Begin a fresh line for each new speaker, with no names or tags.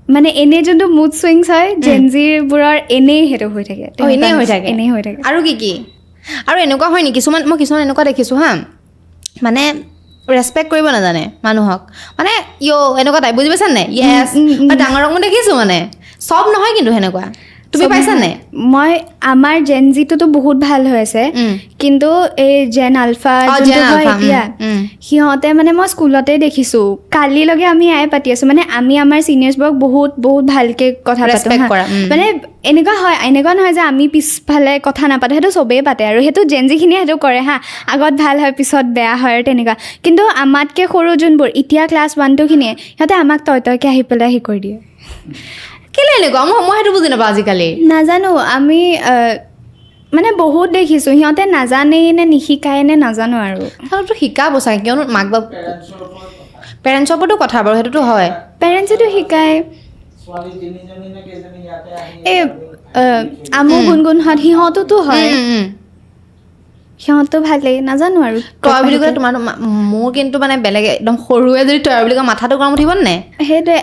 মানে এনেই যোনটো মুড চুইংছ হয় জেনজিবোৰৰ, এনেই সেইটো হৈ থাকে।
অঁ, এনেই হৈ থাকে।
এনেই হৈ থাকে।
আৰু কি কি আৰু এনেকুৱা হয় নেকি কিছুমান, মই কিছুমান এনেকুৱা দেখিছোঁ হা, মানে ৰেচপেক্ট কৰিব নাজানে মানুহক, মানে য়' এনেকুৱা টাইপ, বুজি পাইছা নাই? য়েছ। ডাঙৰক মই দেখিছোঁ, মানে চব নহয় কিন্তু সেনেকুৱা। তুমি
চব
পাইছা
নহয়।
নাই?
মই আমাৰ জেনজিটোতো বহুত ভাল হৈ আছে, কিন্তু এই জেন আলফা যোনটো
জেন
হয়
আলফা,
এতিয়া, সিহঁতে মানে মই স্কুলতে দেখিছোঁ, কালিলৈকে আমি এয়াই পাতি আছোঁ, মানে আমি আমাৰ ছিনিয়ৰ্ছবোৰক বহুত বহুত ভালকে কথা পাতোঁ
Respect
হা।
কৰা।
মানে এনেকুৱা হয়, এনেকুৱা নহয় যে আমি পিছফালে কথা নাপাতো, সেইটো চবেই পাতে আৰু সেইটো জেনজিখিনিয়ে সেইটো কৰে হা, আগত ভাল হয়, পিছত বেয়া হয় আৰু তেনেকুৱা। কিন্তু আমাতকৈ সৰু যোনবোৰ এতিয়া ক্লাছ ওৱান টুখিনিয়ে, সিহঁতে আমাক তই তইকে আহি পেলাই হেৰি কৰি দিয়ে।
কেলে এনেকুৱা? মই সেইটো বুজি নাপাওঁ আজিকালি।
নাজানো, আমি মানে বহুত দেখিছোঁ, সিহঁতে নাজানেই নে নিশিকায় নে নাজানো আৰু।
সিহঁতকতো শিকাব চাগে, কিয়নো মাক বাপ পেৰেণ্টছৰ ওপৰতো কথা বাৰু, সেইটোতো হয়।
পেৰেণ্টছেতো শিকায়।
ছোৱালী তিনিজনী নে কেইজনী ইয়াতে আহি
এই আমু গুণগুণহঁত, সিহঁতোতো হয়।
উম, উম।
সিহঁতো ভালেই, নাজানো আৰু।
তই বুলি ক'লে তোমাৰ মোৰ কিন্তু মানে বেলেগ, একদম সৰুৱে যদি তই বুলি কয়, মাথাটো গৰম উঠিব নে নাই?
সেইটোৱে।